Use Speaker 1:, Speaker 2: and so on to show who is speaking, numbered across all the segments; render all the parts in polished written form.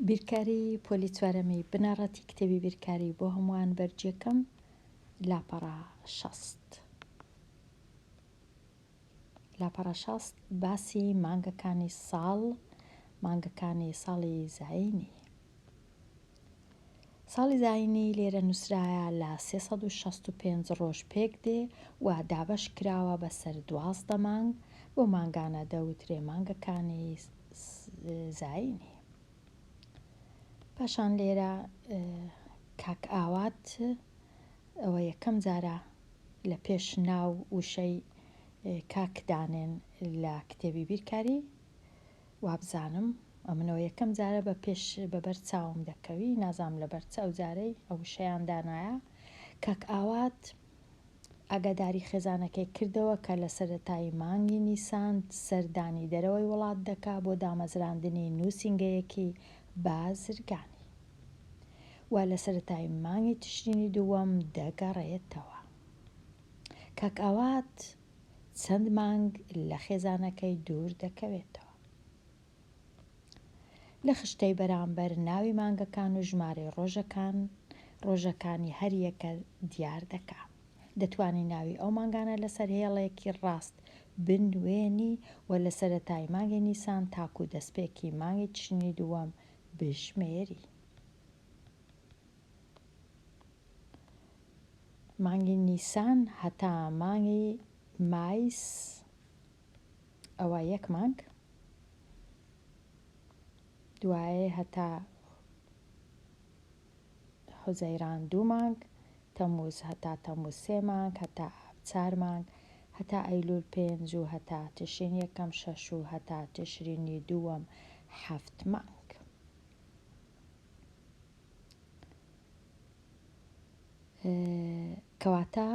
Speaker 1: بیرکاری پۆلی چوارەمی بنەڕەتی کتێبی بیرکاری بۆ هەمووان بەرگیەکەم لاپەڕە 60. لاپەڕە 60 باسی مانگەکانی ساڵ مانگەکانی ساڵی زایینی. ساڵی زایینی لێرە نووسرایە لە 365 ڕۆژ پێک دێ و دابەش کراوە بەسەر 12 مانگ، بەو مانگانە دەوترێ مانگەکانی زایینی. پاشان لێرە کاک ئاوات ئەوە یەکەم جارە لە پێش ناو وشەی کاک دانێن لە کتێبی بیرکاری وابزانم ئەمنەوە یەکەم جارە بە پێش بە بەر چاوم دەکەوی نازانم لەبەر چ ئەو جارەی ئەو وشەیان دانایە کاک ئاوات ئاگاداری خێزانەکەی کردەوە کە لە سەرەتای مانگی نیسان سەردانی دەرەوەی وڵات دەکا بۆ دامەزراندنی نووسینگەیەکی بازرگانی و لە سەرەتای مانگی تشرینی دووەم دەگەڕێتەوە. کاک ئاوات چەند مانگ لە خێزانەکەی دوور دەکەوێتەوە. لە خشتەی بەرامبەر ناوی مانگەکان و ژمارەی ڕۆژەکان ڕۆژەکانی هەر یەکە دیار دەکا. دەتوانی ناوی ئەو مانگانە لەسەر هێڵێکی ڕاست بنوێنی و لە سەرەتای مانگی نیسان تاکوو دەستپێکی مانگی تشرینی دووەم بژمێری. مانگی نیسان هەتا مانگی مایس ئەوە یەک مانگ. دوایێ هەتا حوزەیران دوو مانگ، تەمووز هەتا تەمووز سێ مانگ، هەتا ئاب چار مانگ، هەتا ئەیلوول پێنج و هەتا تشرین یەکەم شەش و هەتا تشرینی دووەم حەفت مانگ. کەواتە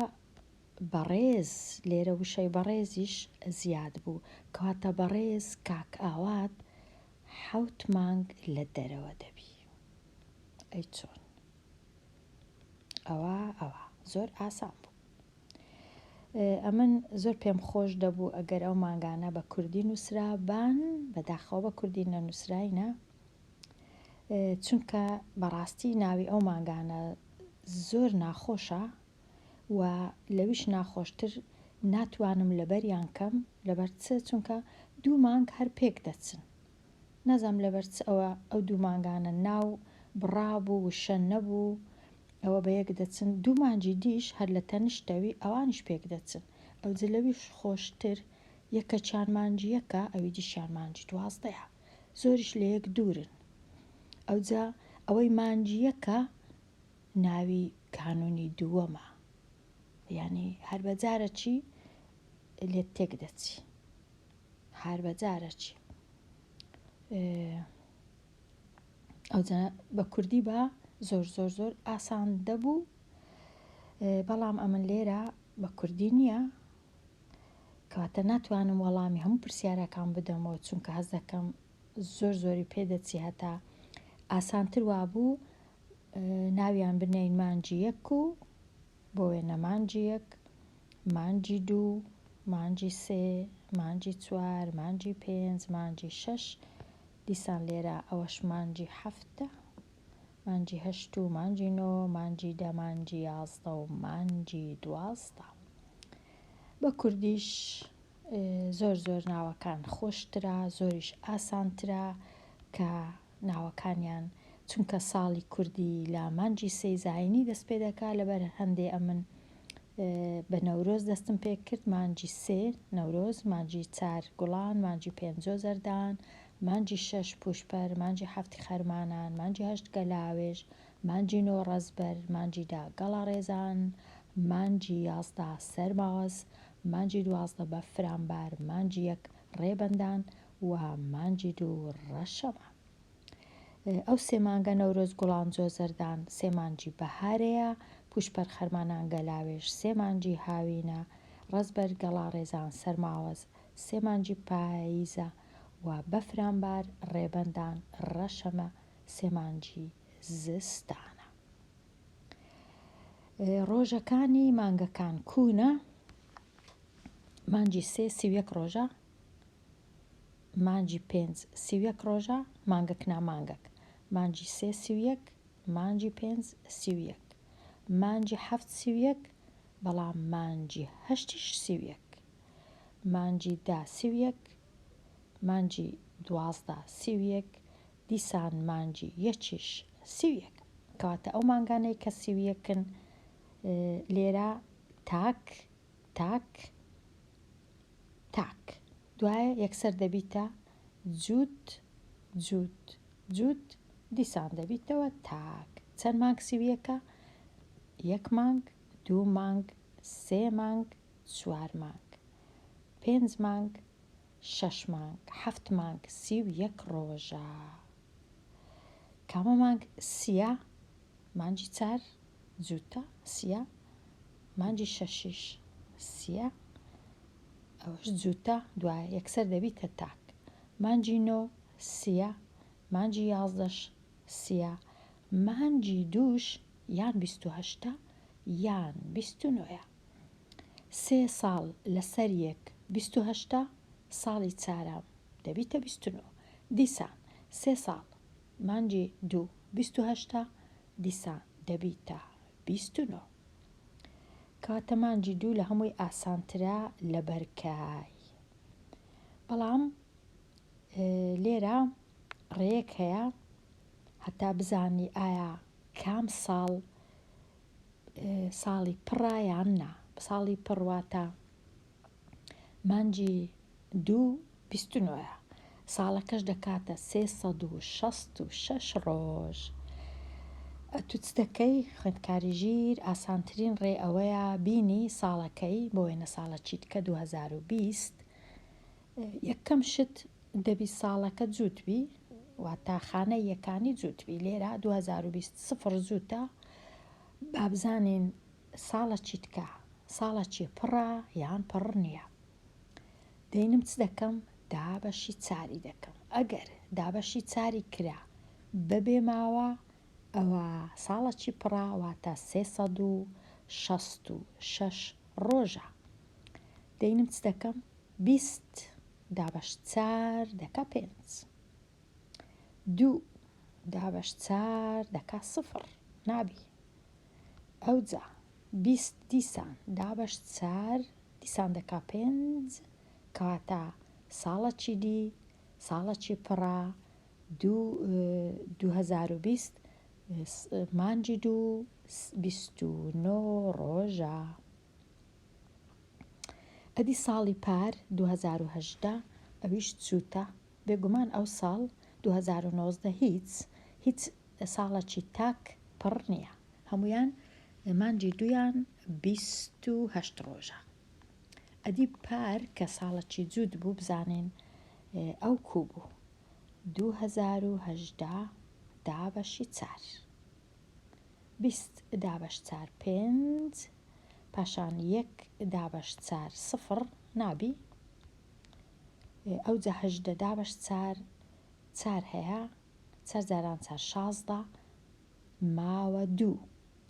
Speaker 1: بەڕێز، لێرە وشەی بەڕێزیش زیاد بوو، کەواتە بەڕێز کاک ئاوات حەوت مانگ لە دەرەوە دەبی. ئەی چۆن؟ ئەوە ئەوە زۆر ئاسان بوو. ئەمن زۆر پێم خۆش دەبوو ئەگەر ئەو مانگانە بە کوردی نووسرابان، بەداخەوە بە کوردی نەنووسراینە، چونکە بەڕاستی ناوی ئەو مانگانە زۆر ناخۆشە و لەویش ناخۆشتر ناتوانم لەبەریان کەم لەبەر چ چونکە دوو مانگ هەر پێک دەچن نازانم لەبەر چ ئەوە ئەو دوو مانگانە ناو بڕابوو وشە نەبوو ئەوە بە یەک دەچن دوو مانگی دیش هەر لە تەنیشتەوی ئەوانیش پێک دەچن ئەوجە لەویش خۆشتر یەکەکیان مانگی یەکە ئەوی دیشیان مانگی دوازدەیە زۆریش لە یەک دوورن ئەوجا ئەوەی مانگی یەکە ناوی کانونی دووەمە یانی هەر بە جارەکی لێت تێک دەچی هەر بە جارەکی ئەوجا بە کوردی بە زۆر زۆر زۆر ئاسان دەبوو بەڵام ئەمن لێرە بە کوردی نییە کەواتە ناتوانم وەڵامی هەموو پرسیارەکان بدەمەوە چونکە هەست دەکەم زۆر زۆری پێ دەچی هەتا ئاسانتر وابوو ناویان بنێین مانگی یەک و بۆ وێنە مانگی یەک، مانگی دوو، مانگی سێ، مانگی چوار، مانگی پێنج، مانگی شەش، دیسان لێرە ئەوەش مانگی حەفتە، مانگی هەشت و مانگی نۆ، مانگی دە، مانگی یازدە و مانگی دوازدە. بە کوردیش زۆر زۆر ناوەکان خۆشترە، زۆریش ئاسانترە کە ناوەکانیان چونکە ساڵی کوردی لە مانگی سێی زاینی دەست پێ دەکا لەبەر هەندێ ئەمن بە نەورۆز دەستم پێ کرد مانگی سێ نەورۆز مانگی چار گوڵان مانگی پێنج جۆزەردان مانگی شەش پوشپەر مانگی حەفت خەرمانان مانگی هەشت گەلاوێژ مانگی نۆ ڕەزبەر مانگی دە گەڵاڕێزان مانگی یازدە سەرماوەز مانگی دوازدە بەفرانبار مانگی یەک ڕێبەندان و مانگی دوو ڕەشەمە. ئەو سێ مانگە نەورۆز گوڵان جۆزەردان سێ مانگی بەهارەیە، پوشپەر خەرمانان گەلاوێژ سێ مانگی هاوینە، ڕەزبەر گەڵاڕێزان سەرماوەز سێ مانگی پاییزە و بەفرانبار ڕێبەندان ڕەشەمە سێ مانگی زستانە. ڕۆژەکانی مانگەکان کوونە؟ مانگی سێ 31ڕۆژە، مانگی پێنج 31 ڕۆژە، مانگەک نا مانگەک. مانگی سێ 31، مانگی پێنج 31، مانگی حەفت 31، بەڵام مانگی هەشتیش 31، مانگی دە 31، مانگی 12 31، دیسان مانگی یەکیش 31. کەواتە ئەو مانگانەی کە 31ن لێرە تاک تاک تاک، دوایە یەکسەر دەبیتە جووت جووت جووت، دیسان دەبیتەوە تاک. چەند مانگ 31ە؟ یەک مانگ، دوو مانگ، سێ مانگ، چوار مانگ، پێنج مانگ، شەش مانگ، حەفت مانگ 31 ڕۆژە. کامە مانگ سیە؟ مانگی چار جووتە سیە، مانگی شەشیش سیە، ئەوەش جووتە، دوایە یەکسەر دەبیتە تاک. مانگی نۆ سیە، مانگی یازدەش سیە، مانگی دووش یان 28ە یان 29ە. سێ ساڵ لەسەر یەک 28ە، ساڵی چارەم دەبیتە 29. دیسان سێ ساڵ مانگی دوو 28ە، دیسان دەبیتە 29. کەواتە مانگی دوو لە هەمووی ئاسانترە لەبەرکای. بەڵام لێرە ڕێیەک هەیە هەتا بزانی ئایا کام ساڵ ساڵی پڕە یان نا. ساڵی پڕ واتە مانگی دوو 29ە، ساڵەکەش دەکاتە 366 ڕۆژ. ئەتوو چ دەکەی خوێندکاری ژیر؟ ئاسانترین ڕێ ئەوەیە بینی ساڵەکەی، بۆ وێنە ساڵە چیتکە 2020، یەکەم شت دەبی ساڵەکە جووت بی، واتە خانەی یەکانی جووت بی. لێرە 2020 سفر جووتە، با بزانین ساڵە چیتکە ساڵە چی پڕە یان پڕ نییە. دەینم چ دەکەم؟ دابەشی چاری دەکەم. ئەگەر دابەشی چاری کرا بەبێ ماوە، ئەوە ساڵە چی پڕە، واتە 366 ڕۆژە. دەینم چ دەکەم؟ 20 دابەش چار دەکا پێنج، دوو دابەش چار دەکا سفر، نابی. ئەوجا 20 دیسان دابەش چار دیسان دەکا پێنج، کەواتە ساڵە چی دی ساڵە چی پڕە؟ 2020 مانگی دوو 29 ڕۆژە. ئەدی ساڵی پار 2018 ئەویش چووتە؟ بێگومان ئەو ساڵ 2019 هیچ هیچ ساڵەکی تاک پڕ نییە، هەمویان مانگی دوویان 28 ڕۆژە. ئەدی پار کە ساڵەکی جووت بوو بزانین ئەو کوو بوو؟ 2018 دابەشی چار، 20 دابەش چار پێنج، پاشان یەک دابەش چار سفر، نابی. ئەوجا 18 دابەش چار، چار هەیە، چار جاران چار 16، ماوە دوو.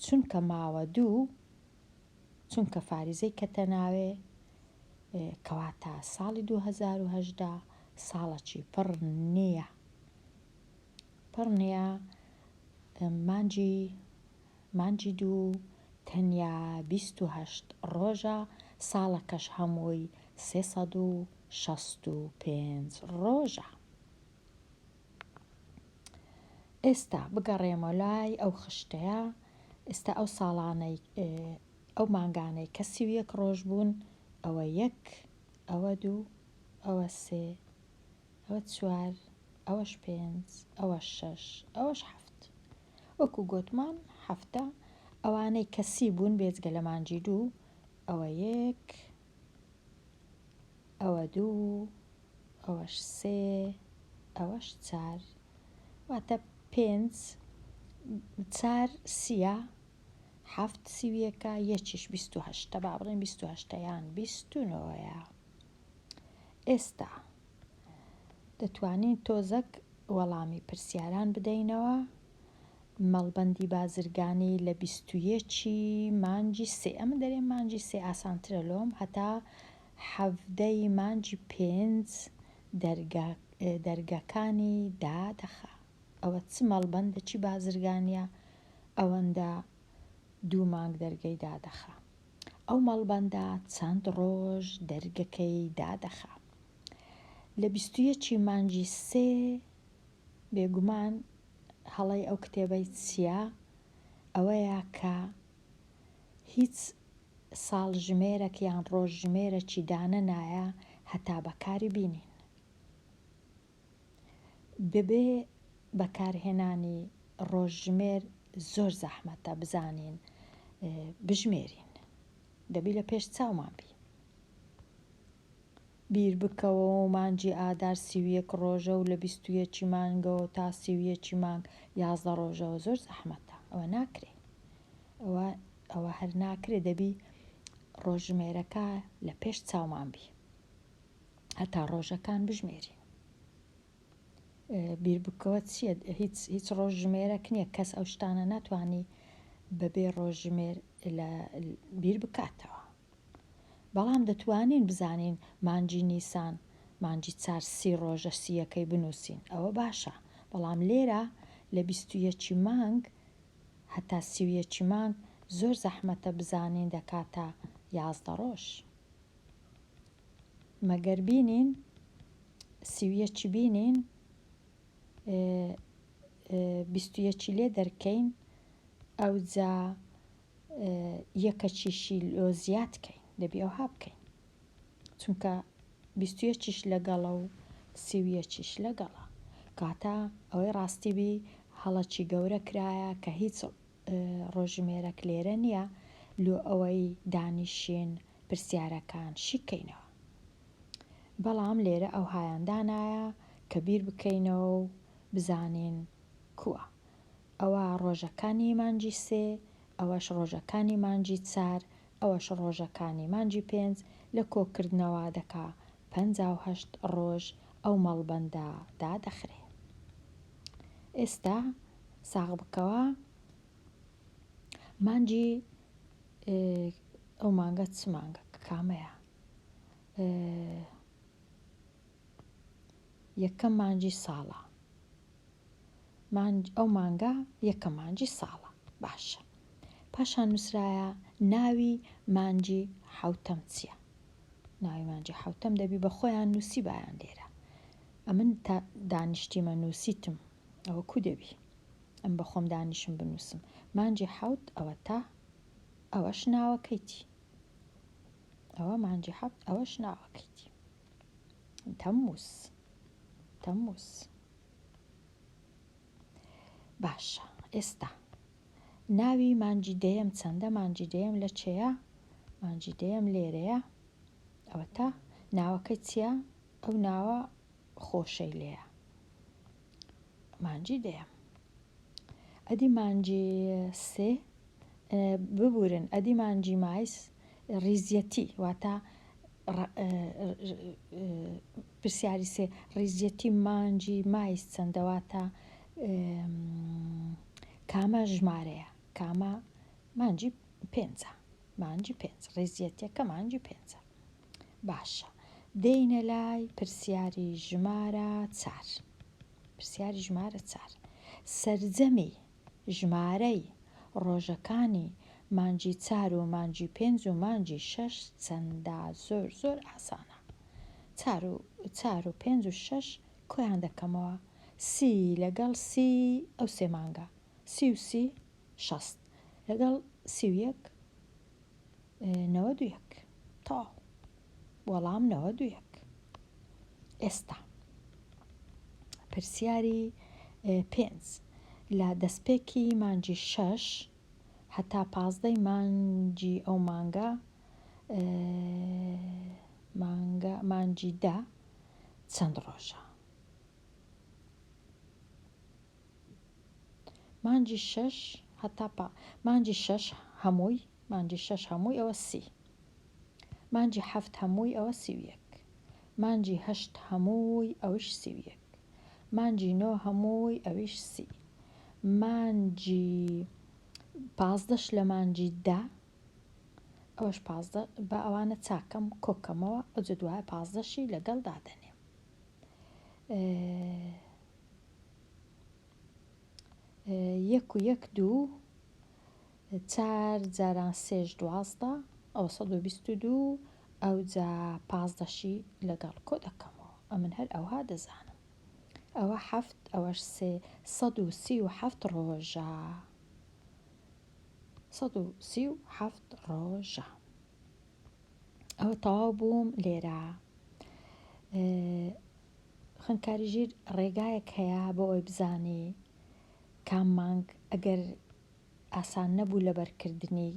Speaker 1: چونکە ماوە دوو، چونکە فاریزەی کەتە ناوێ، کەواتە ساڵی 2018 ساڵەکی پڕ نییە، پڕ نییە. مانگی مانگی دوو تەنیا 28 ڕۆژە، ساڵەکەش هەمووی 365 ڕۆژە. ئێستا بگەڕێمە لای ئەو خشتەیە. ئێستا ئەو ساڵانەی ئەو مانگانەی کە 31 ڕۆژ بوون، ئەوە یەک، ئەوە دوو، ئەوە سێ، ئەوە چوار، ئەوەش پێنج، ئەوەش شەش، ئەوەش حەفت. وەکو گۆتمان حەفتە. ئەوانەی کە سی بوون بێجگە لە مانگی دوو، ئەوە یەک، ئەوە دوو، ئەوەش سێ، ئەوەش چار، واتە پێنج چار سیە، حەفت 31ە، یەکیش 28ە، با بڵێن 28ە یان 29ە. ئێستا دەتوانین تۆزەک وەڵامی پرسیاران بدەینەوە. مەڵبەندی بازرگانی لە 21ی مانگی سێ، ئەمن دەرێم مانگی سێ ئاسانترە لۆم، هەتا حەڤدەی مانگی پێنج دەرگەکانی دادەخا. ئەوە چ مەڵبەندەکی بازرگانیە ئەوەندە دوو مانگ دەرگەی دادەخا؟ ئەو مەڵبەندە چەند ڕۆژ دەرگەکەی دادەخا؟ لە 21 ی مانگی سێ بێگومان هەڵەی ئەو کتێبەی چیە؟ ئەوەیە کە هیچ ساڵ ژمێرەک یان ڕۆژ ژمێرەکی دانەنایە هەتا بەکاری بینین. بەبێ بەکارهێنانی ڕۆژژمێر زۆر زەحمەتە بزانین بژمێرین. دەبی لە پێش چاومان بی. بیر بکەوەوە مانگی ئادار 31 ڕۆژە و لە 21 ی مانگەوە تا 31 ی مانگ 11 ڕۆژەوە زۆر زەحمەتە. ئەوە ناکرێ. ئەوە ئەوە هەر ناکرێ دەبی ڕۆژژمێرەکە لە پێش چاومان بی. هەتا ڕۆژەکان بژمێرین. بیر بکەوە چییە هیچ هیچ ڕۆژژمێرەک نییە کەس ئەو شتانە ناتوانانی بەبێ ڕۆژژمێر لە بیر بکاتەوە بەڵام دەتوانین بزانین مانگی نیسان مانگی چار سی ڕۆژە سییەکەی بنووسین ئەوە باشە بەڵام لێرە لە 21 مانگ هەتا 31 مانگ زۆر زەحمەتە بزانین دەکاتە 11 ڕۆژ. مەگەر بینین سیویەکی بینین بیستویەکی لێ دەرکەین ئەوجا یەکەکیشی لۆ زیاد کەین دەبی ئەوها بکەین چونکە بیستویەکیش لەگەڵە و سیویەکیش لەگەڵە کاتە ئەوەی ڕاستی بی هەڵەکی گەورە کرایە کە هیچ ڕۆژژمێرەک لێرە نییە لۆ ئەوەی دانیشین پرسیارەکان شیکەینەوە بەڵام لێرە ئەوهایان دانایە کە بیر بکەینەوە و بزانین کوە ئەوە ڕۆژەکانی مانگی سێ ئەوەش ڕۆژەکانی مانگی چار ئەوەش ڕۆژەکانی مانگی پێنج لە کۆکردنەوە دەکا 58 ڕۆژ ئەو مەڵبەندە دادەخرێ ئێستا ساغ بکەوە مانگی ئەو مانگە چ مانگە کامەیە یەکەم مانگی ساڵە ئەو مانگە یەکەم مانگی ساڵە باشە پاشان نووسرایە ناوی مانگی حوتەم چییە ناوی مانگی حوتەم دەبی بە خۆیان نووسی بایان لێرە ئەمن تا دانیشتیمە نووسیتم ئەوە کو دەبی ئەم بە خۆم دانیشم بنووسم مانگی حەوت ئەوەتا ئەوەش ناوەکەیتی ئەوە مانگی حەوت ئەوەش ناوەکەیتی تەموز تەموز باشە ئێستا ناوی مانگی دەیەم چەندە مانگی دەیەم لە چێە مانگی دەیەم لێرەیە ئەوەتا ناوەکەی چییە ئەو ناوە خۆشەی لێیە مانگی دەیەم ئەدی مانگی سێ ببورن ئەدی مانگی مایس ڕیزیەتی واتە پرسیاری سێ ڕیزیەتی مانگی مایس چەندە واتە کامە ژمارەیە کامە مانگی پێنجە مانگی پێنج ڕیزیەتیەکە مانگی پێنجە باشە دێینە لای پرسیاری ژمارە چار پرسیاری ژمارە چار سەرجەمی ژمارەی ڕۆژەکانی مانگی چار و مانگی پێنج و مانگی شەش چەندە زۆر زۆر ئاسانە چار و چار و پێنج و شەش کۆیان دەکەمەوە سی لەگەڵ سی ئەو سێ مانگە سی و سی شەست لەگەڵ 31 91 تەواو وەڵام 91 ئێستا پرسیاری پێنج لە دەستپێکی مانگی شەش هەتا پازدەی مانگی ئەو مانگە مانگە مانگی دە چەند ڕۆژە مانگی شەش هەتا پا مانگی شەش هەمووی مانگی شەش هەمووی ئەوە سی مانگی حەفت هەمووی ئەوە 31 مانگی هەشت هەمووی ئەوش 31 مانگی نۆ هەمووی ئەویش سی مانگی پازدەش لە مانگی دە ئەوەش پازدە بە ئەوانە چاکەم کۆکەمەوە ئەوجە دوایە پازدەشی لەگەڵ دادەنێم. یەک و یەک دوو چار جاران سێش 12 ئەوە 122 ئەوجا پازدەشی لەگەڵ کۆ دەکەمەوە ئەمن هەر ئەوها دەزانم ئەوە حەفت ئەوەش سێ 137 ڕۆژە 137 ڕۆژە ئەوە تەواو بووم لێرە خوێندکاری ژیر ڕێگایەک هەیە بۆ ئەوەی بزانی کام مانگ ئەگەر ئاسان نەبوو لەبەرکردنی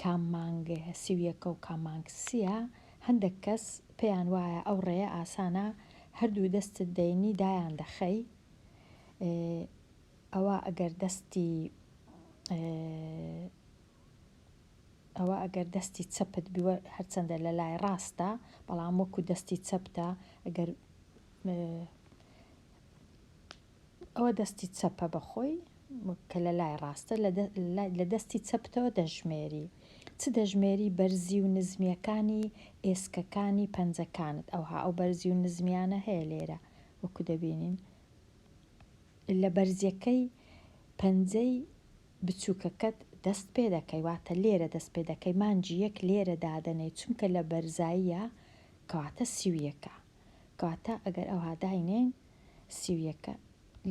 Speaker 1: کام مانگ سیویەکە و کام مانگ سیە هەندێک کەس پێیان وایە ئەو ڕێیە ئاسانە هەردوو دەستت دەینی دایان دەخەی ئەوە ئەگەر دەستی ئەوە ئەگەر دەستی چەپت بیوە هەرچەندە لە لای ڕاستە بەڵام وەکو دەستی چەپتە ئەگەر ئەوە دەستی چەپە بەخۆی کە لە لای ڕاستە لە دەستی چەپتەوە دەژمێری چ دەژمێری بەرزی و نزمیەکانی ئێسکەکانی پەنجەکانت ئەوها ئەو بەرزی و نزمیانە هەیە لێرە وەکو دەبینین لە بەرزیەکەی پەنجەی بچوکەکەت دەست پێ دەکەی واتە لێرە دەست پێ دەکەی مانگی یەک لێرە دادەنێی چونکە لە بەرزاییە کەواتە سیویەکە کەواتە ئەگەر ئەوها داینێین سیویەکە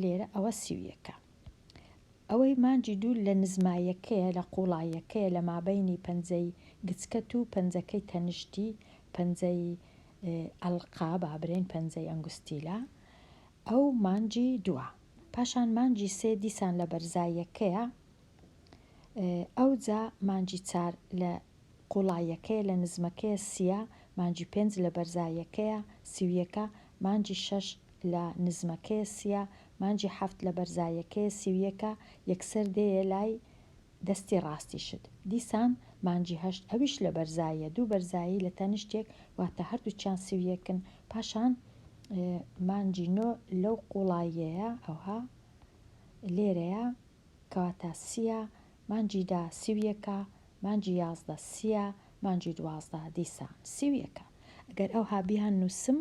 Speaker 1: لێرە ئەوە سیویەکە ئەوەی مانگی دوو لە نزماییەکەیە لە قوڵاییەکەیە لە مابەینی پەنجەی گچکەت و پەنجەکەی تەنیشتی پەنجەی ئەڵقە با برێین پەنجەی ئەنگوستیلە ئەو مانگی دووە. پاشان مانگی سێ دیسان لە بەرزاییەکەیە، ئەوجا مانگی چار لە قوڵاییەکەیە لە نزمەکەیە سییە، مانگی پێنج لە بەرزاییەکەیە سیویەکە، مانگی شەش لە نزمەکەیە سییە، مانگی حەفت لە بەرزاییەکەیە سیویەکە، یەکسەر دێیە لای دەستی ڕاستیشت. دیسان مانگی هەشت ئەویش لە بەرزاییە، دوو بەرزایی لە تەنیشت یەک، واتە هەردووکیان سیویەکن، پاشان مانگی نۆ لەو قوڵاییەیە ئەوها لێرەیە کەواتە سیە، مانگی دە سیویەکە، مانگی 11 سیە، مانگی 12 دیسان سیویەکە. ئەگەر ئەوها بیاننووسم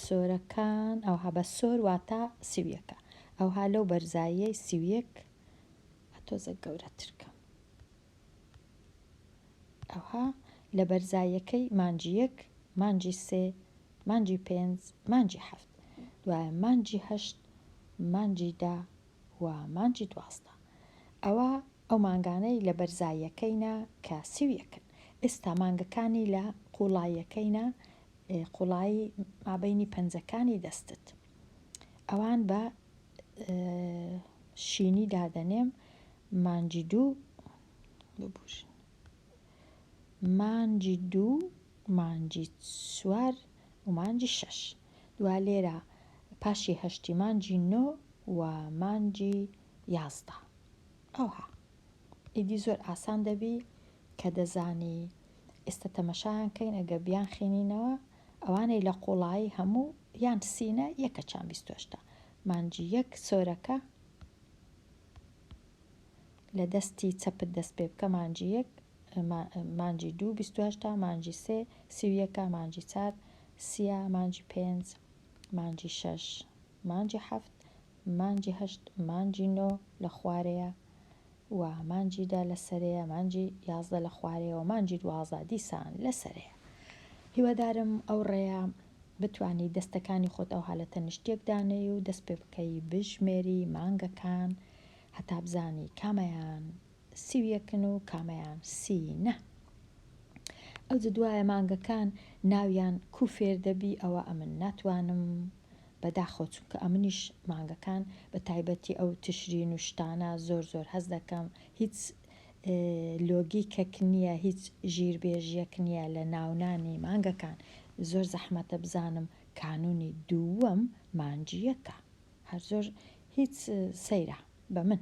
Speaker 1: سۆرەکان ئەوها بە سۆر واتە سیویەکە ئەوها لەو بەرزاییەی سیویەک تۆزە گەورەتر کەم ئەوها لە بەرزاییەکەی مانگی یەک مانگی سێ مانگی پێنج مانگی حەفت دوایە مانگی هەشت مانگی دە و مانگی 12 ئەوە ئەو مانگانەی لە بەرزاییەکەینا کە سیویەکن ئێستا مانگەکانی لە قوڵاییەکەینا قوڵایی مابەینی پەنجەکانی دەستت ئەوان بە شینی دادەنێم مانگی دوو ببورن مانگی دوو مانگی چوار و مانگی شەش دوا لێرە پاشی هەشتی مانگی نۆ و مانگی 11 ئەوها ئیدی زۆر ئاسان دەبی کە دەزانی ئێستا تەمەشایان کەین ئەگەر بیانخینینەوە ئەوانەی لە قوڵایی هەموو یان سینە یەکەچان بیستۆشتە مانگی یەک سۆرەکە لە دەستی چەپت دەست پێ بکە مانگی یەک مانگی دوو بیستهشتا مانگی سێ سیویەکە مانگی چار سیە مانگی پێنج مانگی شەش مانگی حەفت مانگی هەشت مانگی نۆ لە خوارەیە و مانگی دە لە سەرەیە مانگی 11 لە خوارەیە و مانگی 12 دیسان لە سەرەیە هیوادارم ئەو ڕێیە بتوانی دەستەکانی خۆت ئەوها لە تەنیشت یەک دانێی و دەست پێ بکەی بژمێری مانگەکان هەتا بزانی کامەیان سیویەکن و کامەیان سی نە. ئەوجە دوایە مانگەکان ناویان کو فێر دەبی ئەوە ئەمن ناتوانم بەداخەوە چونکە ئەمنیش مانگەکان بە تایبەتی ئەو تشرین و شتانە زۆر زۆر هەست دەکەم هیچ لۆگیکەک نییە هیچ ژیربێژیەک نییە لە ناونانی مانگەکان زۆر زەحمەتە بزانم کانونی دووەم مانگی یەکە هەر زۆر هیچ سەیرە بە من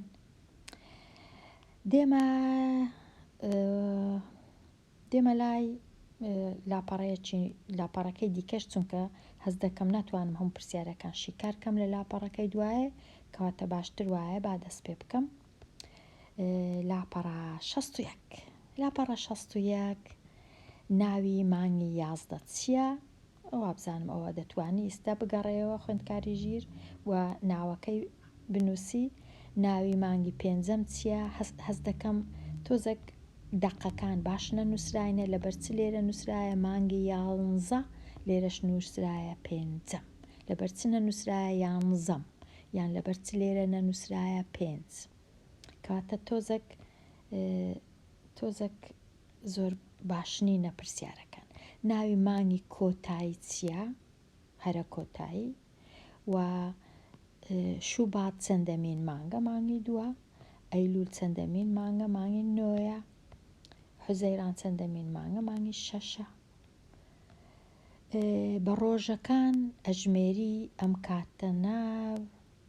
Speaker 1: دێمە دێمە لای لاپەڕەیەکی لاپەڕەکەی دیکەش چونکە هەست دەکەم ناتوانم هەموو پرسیارەکان شیکار کەم لە لاپەڕەکەی دوایە کەواتە باشتر وایە با دەست پێ بکەم لاپەڕە 61 لاپەڕە 61 ناوی مانگی 11 چییە؟ وابزانم ئەوە دەتوانی ئیستا بگەڕێیەوە خوێندکاری ژیر و ناوەکەی بنووسی ناوی مانگی پێنجەم چییە هەست دەکەم تۆزەک دەقەکان باش نەنووسراینە لەبەر چ لێرە نووسرایە مانگی یانزە لێرەش نووسرایە پێنجەم لەبەر چ نەنووسرایە یانزەم یان لەبەر چ لێرە نەنووسرایە پێنج کەواتە تۆزەک تۆزەک زۆر باش نینە پرسیارەکان. ناوی مانگی کۆتایی چیە؟ هەرە کۆتایی و شوبات چەندەمین مانگە؟ مانگی دووە. ئەیلول چەندەمین مانگە؟ مانگی نۆیە. حوزەیران چەندەمین مانگە؟ مانگی شەشە. بە ڕۆژەکان ئەژمێری ئەم کاتە نا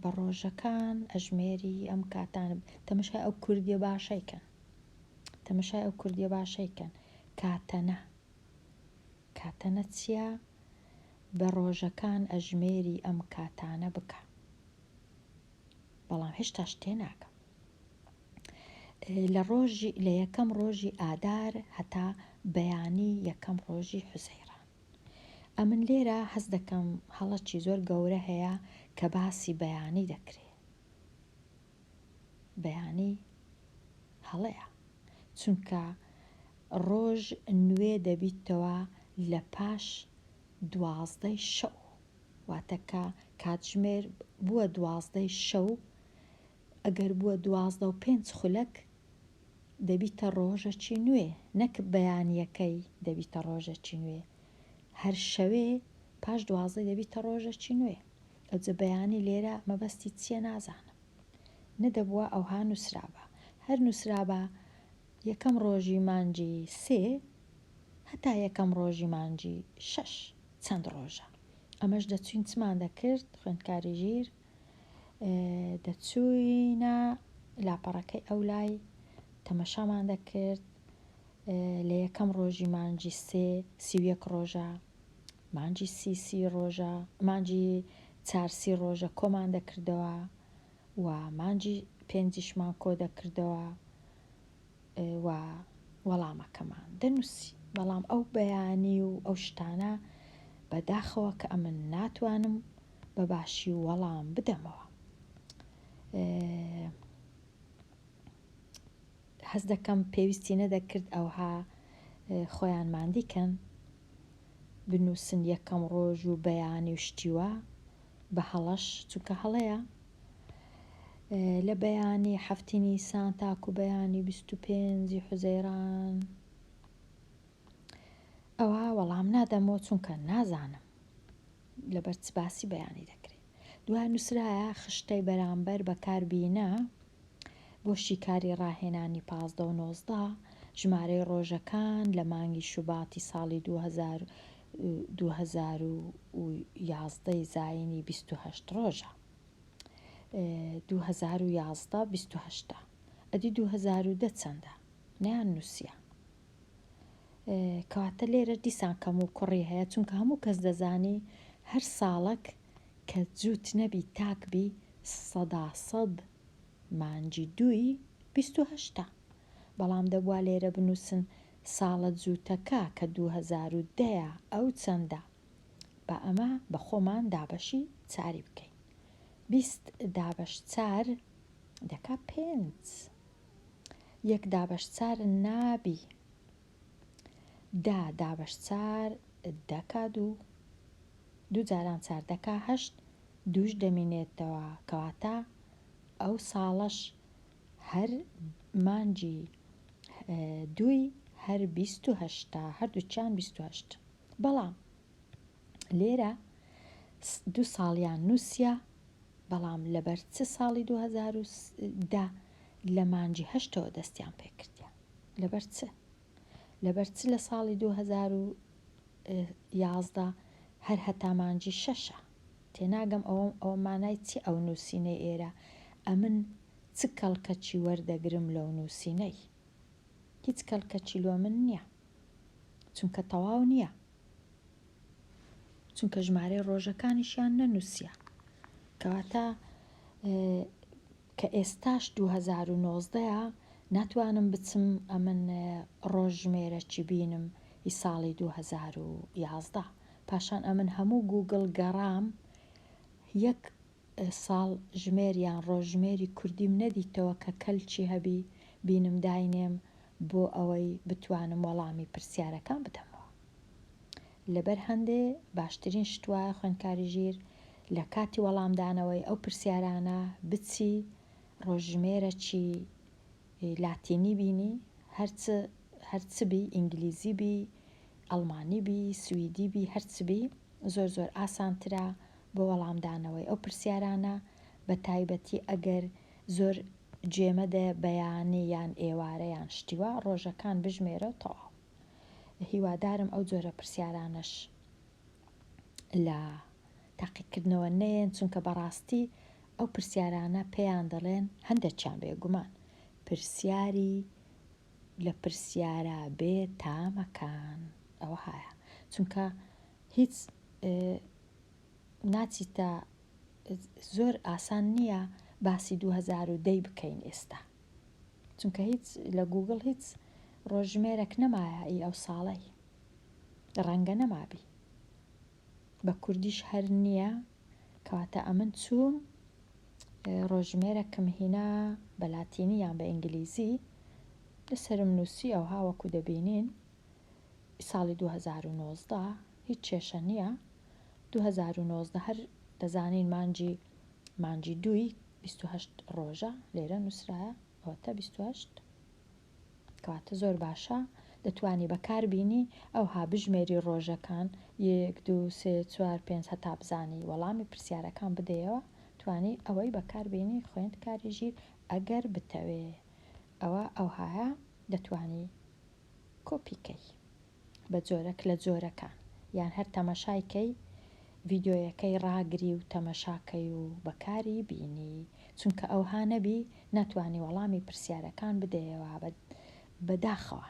Speaker 1: بە ڕۆژەکان ئەژمێری ئەم کاتانە تەمەشای ئەو کوردیە باشەی کەن. تەمەشای ئەو کوردیە باشەی کەن کاتەنە کاتەنە چیە بە ڕۆژەکان ئەژمێری ئەم کاتانە بکە بەڵام هێشتاش تێناگەم لە ڕۆژی لە یەکەم ڕۆژی ئادار هەتا بەیانی یەکەم ڕۆژی حوزەیڕان ئەمن لێرە هەست دەکەم هەڵەکی زۆر گەورە هەیە کە باسی بەیانی دەکرێ بەیانی هەڵەیە چونکە ڕۆژ نوێ دەبیتەوە لە پاش دوازدەی شەو واتە کە کاتژمێر بووە دوازدەی شەو ئەگەر بووە دوازدە و پێنج خولەک دەبیتە ڕۆژەکی نوێ نەک بەیانیەکەی دەبیتە ڕۆژەکی نوێ هەر شەوێ پاش دوازدەی دەبیتە ڕۆژەکی نوێ ئەوجە بەیانی لێرە مەبەستی چیە نازانم نەدەبوا ئەوها نوسرابا هەر نوسرابا یەکەم ڕۆژی مانگی سێ هەتا یەکەم ڕۆژی مانگی شەش چەند ڕۆژە ئەمەش دەچوین چمان دەکرد خوێندکاری ژیر دەچوینە لاپەڕەکەی ئەولای تەمەشامان دەکرد لە یەکەم ڕۆژی مانگی سێ 31 ڕۆژە مانگی سی سی ڕۆژە مانگی چار سی ڕۆژە کۆمان دەکردەوە و مانگی پێنجیشمان کۆ دەکردەوە و وەڵامەکەمان دەنووسی بەڵام ئەو بەیانی و ئەو شتانە بەداخەوە کە ئەمن ناتوانم بە باشی وەڵام بدەمەوە. هەست دەکەم پێویستی نەدەکرد ئەوها خۆیان ماندی کەن بنووسن یەکەم ڕۆژ و بەیانی و شتی وا بە هەڵەش چونکە هەڵەیە لە بەیانی حەفتی نیسان تاکو بەیانی 25 حوزەیران ئەوە وەڵام نادەمەوە چونکە نازانم لەبەر چ باسی بەیانی دەکرێت دوای نووسرایە خشتەی بەرامبەر بەکاربینە بۆ شیکاری ڕاهێنانی 15 و 19 ژمارەی ڕۆژەکان لە مانگی شوباتی ساڵی 2011 زایینی 28 ڕۆژە 2011 28 ئەدی 2010 چەندە نەیان نووسیە کەواتە لێرە دیسان کەم و کوڕی هەیە چونکە هەموو کەس دەزانی هەر ساڵەک کە جووت نەبی تاک بی سەدا سەد مانگی دووی 28 ە بەڵام دەبوا لێرە بنووسن ساڵە جووتەکە کە 2010 یە ئەو چەندە با ئەمە بە خۆمان دابەشی چاری بکەین 20 دابەش چار دەکا پێنج یەک دابەش چار نابی دە دابەش چار دەکا دوو دوو جاران چار دەکا هەشت دووش دەمینێتەوە کەواتە ئەو ساڵەش هەر مانگی دووی هەر 28 هەردووکیان 28 بەڵام لێرە دوو ساڵیان نووسە بەڵام لەبەر چ ساڵی 2010 لە مانگی هەشتەوە دەستیان پێکردە لەبەر چ لەبەر چ لە ساڵی 2011 هەر هەتا مانگی شەشە تێناگەم ئەوە ئەوە مانای چی ئەو نووسینەی ئێرە ئەمن چ کەڵکەکی وەردەگرم لەو نووسینەی هیچ کەڵکەکی لۆ من نییە چونکە تەواو نییە چونکە ژمارەی ڕۆژەکانیشیان نەنووسیە کەواتە کە ئێستاش 2019 ە ناتوانم بچم ئەمن ڕۆژ ژمێرەکی بینم ی ساڵی 2011. پاشان ئەمن هەموو گووگڵ گەڕام یەک ساڵ ژمێر یان ڕۆژژمێری کوردیم نەدیتەوە کە کەلکی هەبی بینم داینێم بۆ ئەوەی بتوانم وەڵامی پرسیارەکان بدەمەوە. لەبەر هەندێ باشترین شت وایە خوێندکاری ژیر لە کاتی وەڵامدانەوەی ئەو پرسیارانە بچی ڕۆژژمێرەکی لاتینی بینی هەر چ هەر چ بی ئینگلیزی بی ئەڵمانی بی سویدی بی هەر چ بی زۆر زۆر ئاسانترە بۆ وەڵامدانەوەی ئەو پرسیارانە بە تایبەتی ئەگەر زۆر گوێ مەدە بەیانی یان ئێوارە یان شتی وا ڕۆژەکان بژمێرە و تەواو هیوادارم ئەو جۆرە پرسیارانەش لە تاقیکردنەوە نەیەن چونکە بەڕاستی ئەو پرسیارانە پێیان دەڵێن هەندێکیان بێگومان پرسیاری لە پرسیارە بێ تامەکان ئەوەهایە چونکە هیچ ناچیتە زۆر ئاسان نییە باسی 2010 بکەین ئێستا چونکە هیچ لە گوگڵ هیچ ڕۆژژمێرەک نەمایە ئی ئەو ساڵەی ڕەنگە نەمابی بە کوردیش هەر نییە کەواتە ئەمن چووم ڕۆژژمێرەکم هینا بە لاتینی یان بە ئینگلیزی لەسەرم نووسی ئەوها وەکو دەبینین ساڵی 2019 هیچ کێشە نییە 2019 هەر دەزانین مانگی مانگی دووی 28 ڕۆژە لێرە نووسرایە ئەوەتە 28 کەواتە زۆر باشە دەتوانی بەکار بینی ئەوها بژمێری ڕۆژەکان یەک دوو سێ چوار پێنج هەتا بزانی وەڵامی پرسیارەکان بدەیەوە توانی ئەوەی بەکار بینی خوێندکاری ژیر ئەگەر بتەوێ ئەوە ئەوهایە دەتوانی کۆپی کەی بە جۆرەک لە جۆرەکان یان هەر تەمەشای کەی ڤیدیۆیەکەی ڕاگری و تەمەشا کەی و بەکاری بینی چونکە ئەوها نەبی ناتوانی وەڵامی پرسیارەکان بدەیەوە بەداخەوە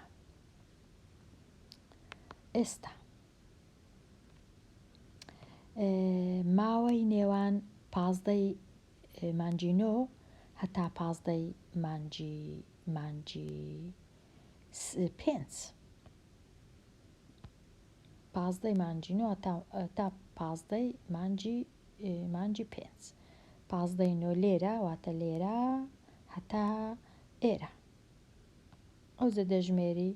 Speaker 1: ئێستا ماوەی نێوان پازدەی مانگی نۆ هەتا پازدەی مانگی مانگی پێنج پازدەی مانگی نۆ تا پازدەی مانگی مانگی پێنج پازدەی نۆ لێرە واتە لێرە هەتا ئێرە ئەوجە دەژمێری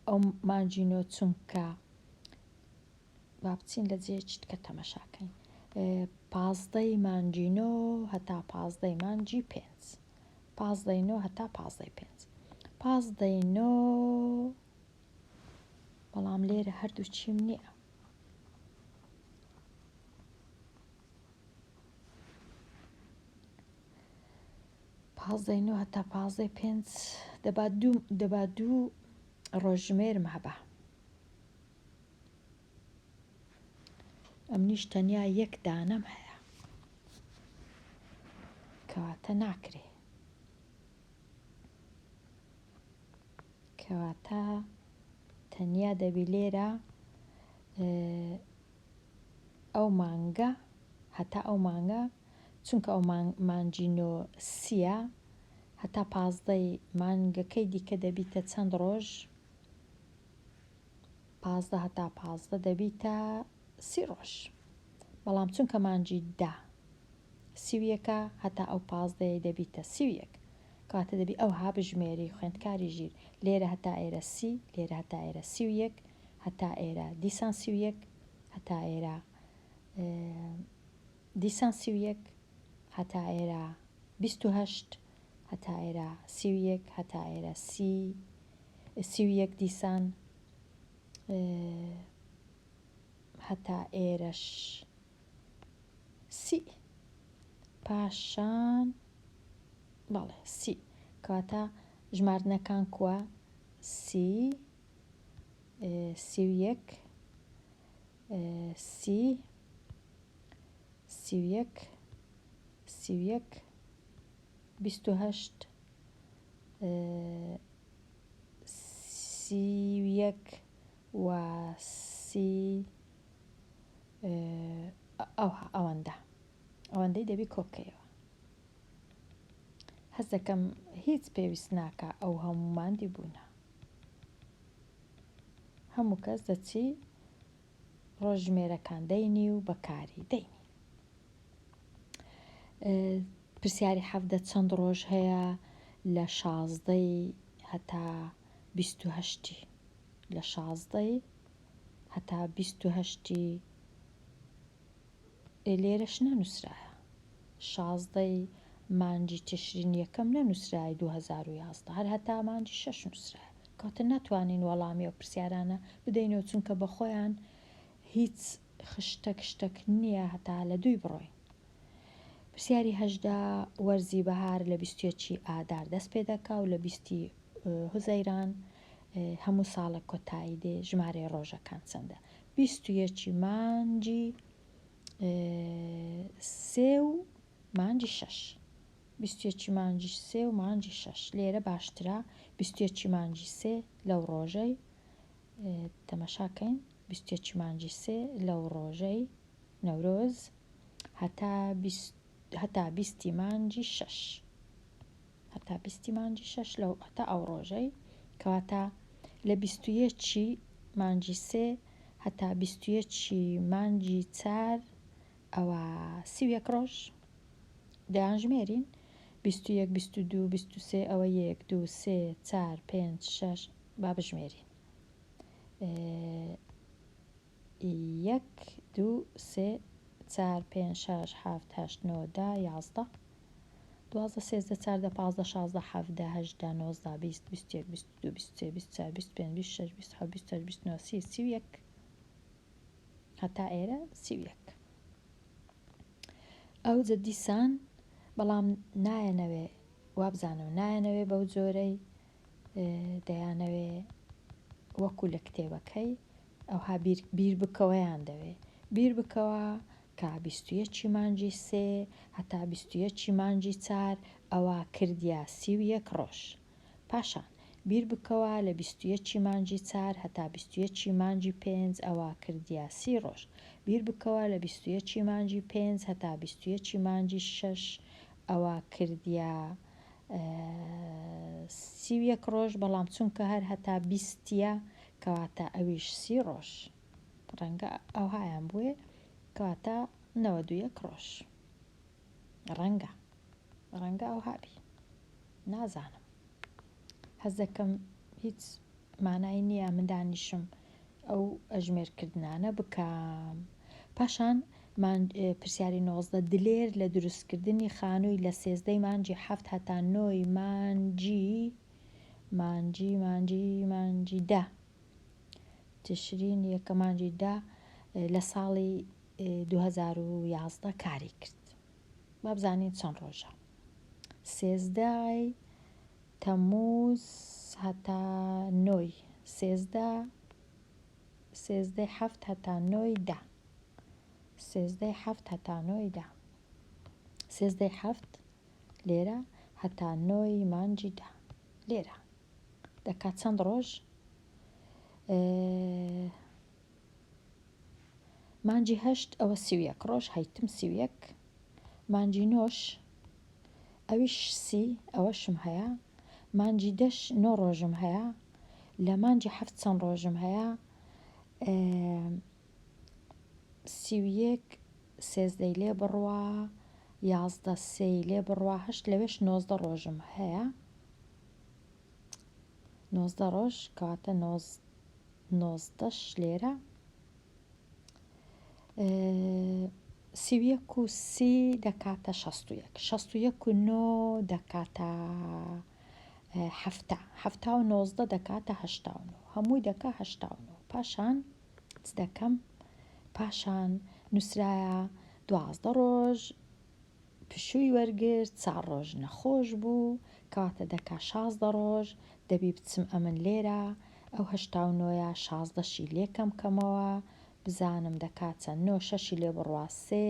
Speaker 1: ئەو مانگی نۆ چونکە با بچین لە جێیەکی تکە تەمەشاکەین پازدەی مانگی نۆ هەتا پازدەی مانگی پێنج پازدەی نۆ هەتا پازدەی پێنج پازدەی نۆ بەڵام لێرە هەردوو چیم نییە پازدەی نۆ هەتا پازدەی پێنج دەبا دوو دەبا دوو ڕۆژژمێرم هەبا ئەمنیش تەنیا یەک دانەم هەیە کەواتە ناکرێ کەواتە تەنیا دەبی لێرە ئەو مانگە هەتا ئەو مانگە چونکە ئەو مانگی نۆ سیە هەتا پازدەی مانگەکەی دیکە دەبیتە چەند ڕۆژ 15 هەتا 15 دەبیتە سی ڕۆژ بەڵام چونکە مانگی دە سی و یەکە هەتا ئەو پازدەیەی دەبیتە 31 کەواتە دەبی ئەوها بژمێری خوێندکاری ژیر لێرە هەتا ئێرە سی لێرە هەتا ئێرە 31 هەتا ئێرە دیسان 31 هەتا ئێرە دیسان 31 هەتا ئێرە 28 هەتا ئێرە 31 هەتا ئێرە سی 31 دیسان هەتا ئێرەش سی پاشان بەڵێ سی کەواتە ژماردنەکان کووە سی 31 سی 31 31 28 31 و سی ئەوها ئەوەندە ئەوەندەی دەبی کۆبکەیەوە هەست دەکەم هیچ پێویست ناکا ئەو هەموو ماندی بوونە هەموو کەس دەچی. ڕۆژژمێرەکان دەینی و بەکاری دەینی. پرسیاری 17 چەند ڕۆژ هەیە لە شازدەی هەتا 28ی لە شازدەی هەتا 28ی ئێ لێرەش نەنوسرایە شازدەی مانگی تشرین یەکەم نەنوسرایە 2011 هەر هەتا مانگی شەش نوسرایە کەواتە ناتوانین وەڵامی ئەو پرسیارانە بدەینەوە چونکە بەخۆیان هیچ خشتەک شتەک نییە هەتا لە دووی بڕۆین. پرسیاری 18 وەرزی بەهار لە 21 ی ئادار دەست پێ دەکا و لە 20 ی حوزەیران هەموو ساڵێک کۆتایی دێ ژمارەی ڕۆژەکان چەندە؟ 21 ی مانگی سێ و مانگی شەش. 21 ی مانگی سێ و مانگی شەش لێرە باشترە 21 ی مانگی سێ لەو ڕۆژەی تەمەشا کەین 21 ی مانگی سێ لەو ڕۆژەی نەورۆز هەتا هەتا بیستی مانگی شەش هەتا بیستی مانگی شەش لەو هەتا ئەو ڕۆژەی کەواتە لە 21 مانگی سێ هەتا 21 مانگی چار ئەوە 31 ڕۆژ دەیانژمێرین 21 22 23 ئەوە یەک دوو سێ چار پێنج شەش با بژمێرین یەک دوو سێ چار پێنج شەش حەفت هەشت نۆ دە 11 12 13 14 15 16 17 18 19 20 21 22 23 24 25 26 27 28 29 30 31 هەتا ئێرە 31 ئەوجە دیسان بەڵام نایەنەوێ وابزانم نایەنەوێ بەو جۆرەی دەیانەوێ وەکو لە کتێبەکەی ئەوها بیر بیر بکەوەیان دەوێ بیر بکەوە کە 21 ی مانگی سێ هەتا 21 ی مانگی چار ئەوا کردیا 31 ڕۆژ پاشان بیر بکەوە لە 21 ی مانگی چار هەتا 21 ی مانگی پێنج ئەوا کردیا سی ڕۆژ بیر بکەوە لە 21 ی مانگی پێنج هەتا 21 ی مانگی شەش ئەوا کردیا 31 ڕۆژ بەڵام چونکە هەر هەتا بیستیە کەواتە ئەویش سی ڕۆژ ڕەنگە ئەوهایان بوێ کەواتە 91 ڕۆژ ڕەنگە ڕەنگە ئەوها بی نازانم حەز دەکەم هیچ مانای نییە من دانیشم ئەو ئەژمێرکردنانە بکەم پاشان پرسیاری 19 دلێر لە دروستکردنی خانووی لە سێزدەی مانگی حەفت هەتا نۆی مانگی مانگی مانگی مانگی دە تشرین یەکە مانگی دە لە ساڵی 2011 کاری کرد با بزانین چەند ڕۆژە سێزدەی تەمووز هەتا نۆی سێزدە سێزدەی حەفت هەتا نۆی دە سێزدەی حەفت هەتا نۆی دە سێزدەی حەفت لێرە هەتا نۆی مانگی دە لێرە دەکات چەند ڕۆژ مانگی هەشت ئەوە 31 ڕۆژ هەیتم 31 مانگی نۆش ئەویش سی ئەوەشم هەیە مانگی دەش نۆ ڕۆژم هەیە لە مانگی حەفت چەند ڕۆژم هەیە 31 سێزدەی لێ بڕوا یازدە سێی لێ بڕوا هەشت لەوێش نۆزدە ڕۆژم هەیە نۆزدە ڕۆژ کەواتە نۆزدەش لێرە 31 و سی دەکاتە 61 61 و نۆ دەکاتە حەفتا حەفتا و نۆزدە دەکاتە هەشتا و نۆ هەمووی دەکا هەشتا و نۆ پاشان چ دەکەم پاشان نووسرایە 12 ڕۆژ پشووی وەرگرت چار ڕۆژ نەخۆش بوو کەواتە دەکا 16 ڕۆژ دەبی بچم ئەمن لێرە ئەو هەشتا و نۆیە شازدەشی لێ کەم کەمەوە بزانم دەکا چەند نۆ شەشی لێ بڕوا سێ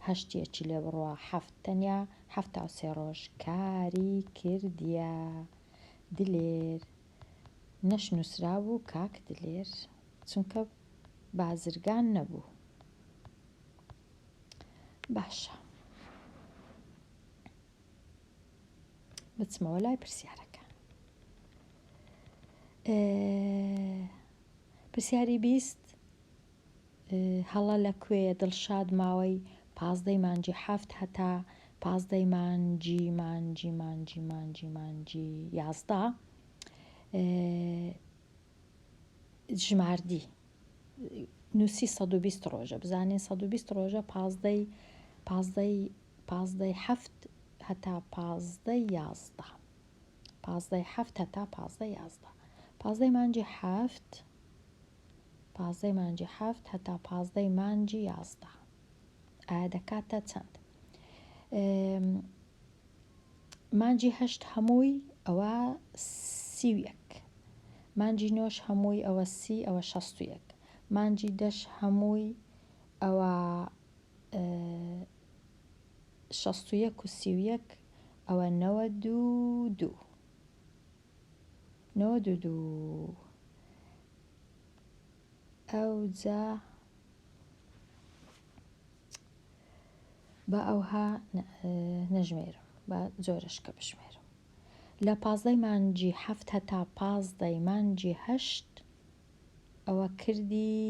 Speaker 1: هەشت یەکی لێ بڕوا حەفت تەنیا 73 ڕۆژ کاری کردیە دلێر نەش نووسرابوو کاک دلێر چونکە بازرگان نەبوو باشە بچمەوە لای پرسیارەکان پرسیاری بیست. هەڵە لە کوێیە دڵشاد ماوەی پازدەی مانگی حەفت هەتا پازدەی مانگی مانگی مانگی مانگی مانگی 11 ژماردی نووسی 120 ڕۆژە بزانین 120 ڕۆژە پازدەی پازدەی پازدەی حەفت هەتا پازدەی یازدە پازدەی حەفت هەتا پازدەی یازدە پازدەی مانگی حەفت پازدەی مانگی حەفت هەتا پازدەی مانگی یازدە ئایا دەکاتە چەند؟ مانگی هەشت هەمووی ئەوە 31 مانگی نۆش هەمووی ئەوە سی ئەوە 61 مانگی دەش هەمووی ئەوە 61 و 31 ئەوە 92 92 ئەوجا با ئەوها نەژمێرم با جۆرەشکە بژمێرم لە پازدەی مانگی حەفت هەتا پازدەی مانگی هەشت ئەوە کردی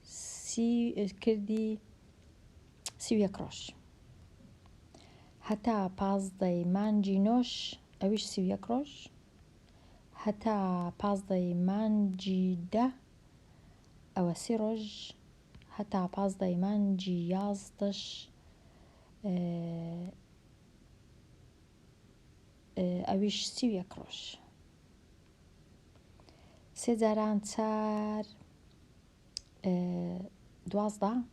Speaker 1: سی کردی 31 ڕۆژ هەتا پازدەی مانگی نۆش ئەویش 31 ڕۆژ هەتا پازدەی مانگی دە ئەوە سی ڕۆژ هەتا پازدەی مانگی یازدەش ئەویش 31 ڕۆژ سێ جاران چار 12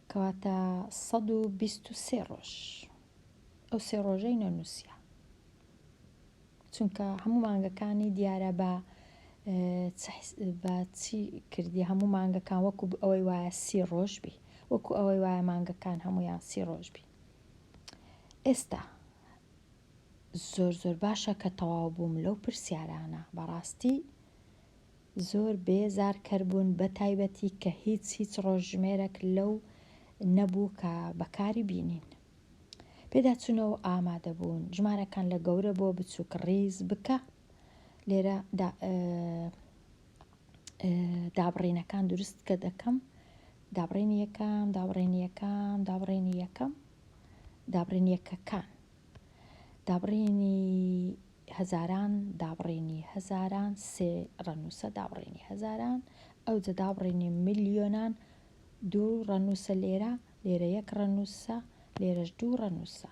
Speaker 1: کەواتە 123 ڕۆژ ئەو سێ ڕۆژەی نەنووسە چونکە هەموو مانگەکانی دیارە بە بە چی کردی هەموو مانگەکان وەکو ئەوەی وایە سی ڕۆژ بی وەکو ئەوەی وایە مانگەکان هەمویان سی ڕۆژ بی ئێستا زۆر زۆر باشە کە تەواو بووم لەو پرسیارانە بەڕاستی زۆر بێزارکەر بوون بە تایبەتی کە هیچ هیچ ڕۆژژمێرەک لەو نەبوو کە بەکاری بینین. پێداچوونەوە و ئامادەبوون، ژمارەکان لە گەورە بۆ بچووک ڕیز بکە، لێرە دابڕینەکان دروست کە دەکەم، دابڕینی یەکەم، دابڕینی یەکەم، دابڕینی یەکەم، دابڕینی یەکەکان، دابڕینی هەزاران، دابڕینی هەزاران، سێ ڕەنووسە دابڕینی هەزاران، ئەوجە دابڕینی ملیۆنان، دوو ڕەنووسە لێرە، لێرە یەک ڕەنووسە، لێرەش دوو ڕەنووسە.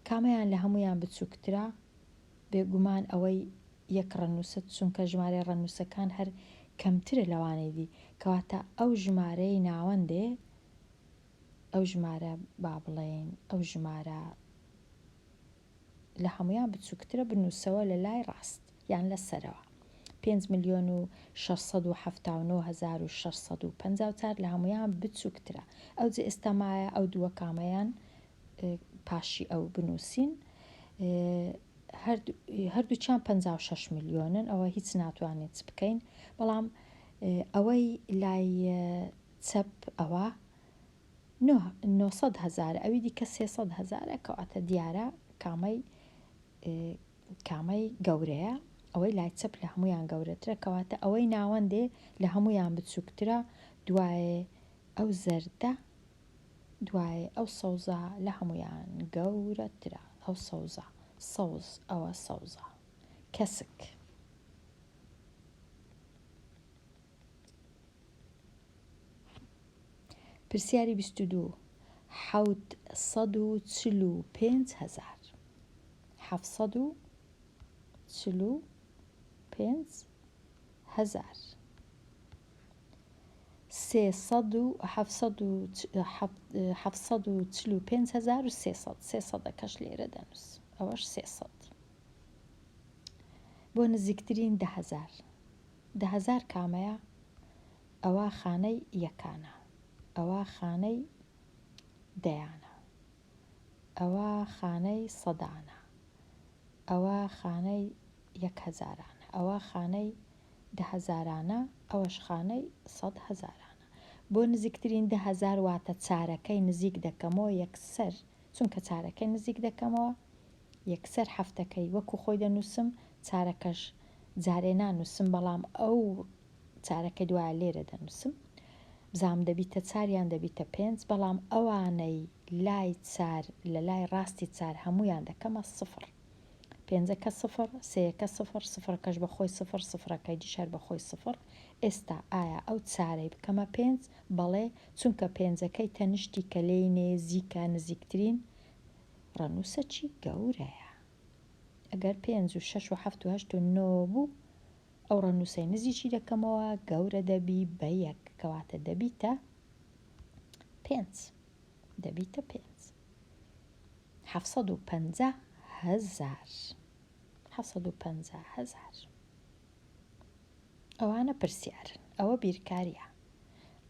Speaker 1: کامەیان لە هەموویان بچووکترە؟ بێگومان ئەوەی یەک ڕەنووسە چونکە ژمارەی ڕەنووسەکان هەر کەمترە لەوانەی دی. کەواتە ئەو ژمارەی ناوەندێ، ئەو ژمارە با بڵێین ئەو ژمارە لە هەموویان بچووکترە بنووسەوە لە لای ڕاست یان لە سەرەوە. 5,679,654 لە هەموویان بچووکترە. ئەوجە ئێستا مایە ئەو دووە کامەیان پاشی ئەو بنووسین. هەردووکیان 56 ملیۆنن ئەوە هیچ ناتوانین چ بکەین بەڵام ئەوەی لای چەپ ئەوە 900 هەزارە ئەوی دیکە 300 هەزارە کەواتە دیارە کامەی کامەی گەورەیە ئەوەی لای چەپ لە هەموویان گەورەترە کەواتە ئەوەی ناوەندێ لە هەموویان بچووکترە دوایێ ئەو زەردە دوایێ ئەو سەوزە لە هەموویان گەورەترە ئەو سەوزە سەوز ئەوە سەوزە کەسک. پرسیاری 22 745 هەزار 745 هەزار سێ سەد و حەفسەد و 745 هەزار و سێ سەد سێ سەدەکەش لێرە دەنووس ئەوەش سێ سەد بۆ نزیکترین 10,000 10,000 کامەیە؟ ئەوە خانەی یەکانە ئەوە خانەی دەیانە ئەوە خانەی سەدانە ئەوە خانەی یەک هەزارانە ئەوە خانەی دە هەزارانە ئەوەش خانەی سەد هەزارانە بۆ نزیکترین 10,000 واتە چارەکەی نزیک دەکەمەوە یەکسەر چونکە چارەکەی نزیک دەکەمەوە یەکسەر حەفتەکەی وەکو خۆی دەنووسم چارەکەش. جارێ نانووسم بەڵام ئەو چارەکەی دوایە لێرە دەنووسم بزانم دەبیتە چار یان دەبیتە پێنج بەڵام ئەوانەی لای چار لە لای ڕاستی چار هەموویان دەکەمە سفر پێنجەکە سفر سێیەکە سفر سفرەکەش بە خۆی سفر سفرەکەی دیش هەر بە خۆی سفر ئێستا ئایا ئەو چارەی بکەمە پێنج بەڵێ چونکە پێنجەکەی تەنیشتی کە لێی نێزیکە نزیکترین ڕەنووسەکی گەورەیە ئەگەر پێنج و شەش و حەفت و هەشت و نۆ بوو ئەو ڕەنووسەی نزیکی دەکەمەوە گەورە دەبی بە یەک کەواتە دەبیتە پێنج دەبیتە پێنج 750 هەزار 750 هەزار ئەوانە پرسیارن ئەوە بیرکاریە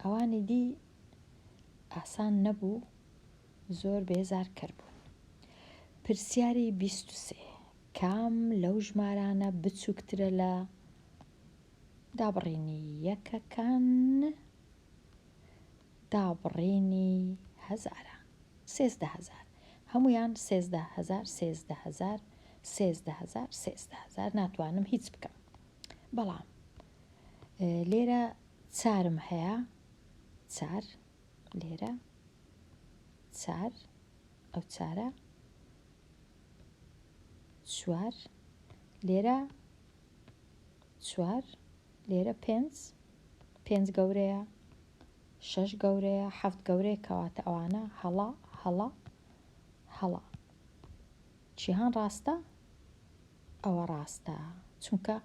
Speaker 1: ئەوانی دی ئاسان نەبوو زۆر بێزارکەر بوون. پرسیاری 23 کام لەو ژمارانە بچووکترە لە دابڕینی یەکەکان دابڕینی هەزاران 13 هەزار هەمویان 13 هەزار 13 هەزار 13 هەزار 13 هەزار ناتوانم هیچ بکەم بەڵام لێرە چارم هەیە چار لێرە چار ئەو چارە چوار لێرە چوار لێرە پێنج پێنج گەورەیە شەش گەورەیە حەفت گەورەیە کەواتە ئەوانە هەڵە هەڵە هەڵە چیهان ڕاستە ئەوە ڕاستە چونکە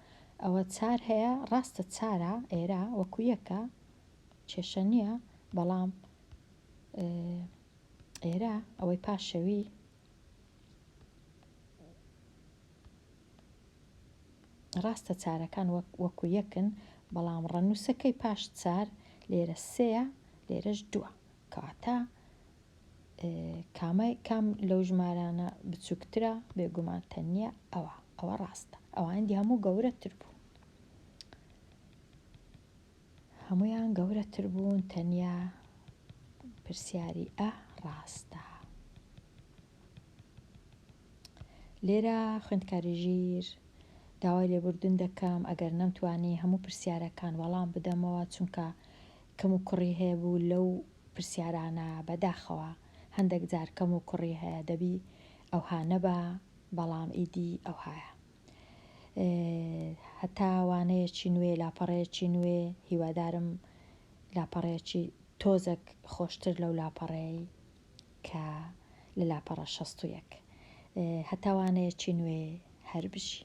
Speaker 1: ئەوە چار هەیە ڕاستە چارە ئێرە وەکو یەکە کێشە نییە بەڵام ئێرە ئەوەی پاشەوی ڕاستە چارەکان وەک وەکو یەکن بەڵام ڕەنووسەکەی پاش چار لێرە سێیە لێرەش دووە کەواتە کامە کام لەو ژمارانە بچووکترە بێگومان تەنیا ئەوە ئەوە ڕاستە ئەوان دی هەموو گەورەتر بوون هەموویان گەورەتر بوون تەنیا پرسیاری ئە ڕاستە. لێرە خوێندکاری ژیر داوای لێبوردن دەکەم ئەگەر نەمتوانی هەموو پرسیارەکان وەڵام بدەمەوە چونکە کەم و کوڕی هەیە بوو لەو پرسیارانە بەداخەوە هەندێک جار کەم و کوڕی هەیە دەبی ئەوها نەبا بەڵام ئیدی ئەوهایە. هەتا وانەیەکی نوێ لاپەڕەیەکی نوێ هیوادارم لاپەڕەیەکی تۆزەک خۆشتر لەو لاپەڕەیەی کە لە لاپەڕە 61 هەتا وانەیەکی نوێ هەر بژی.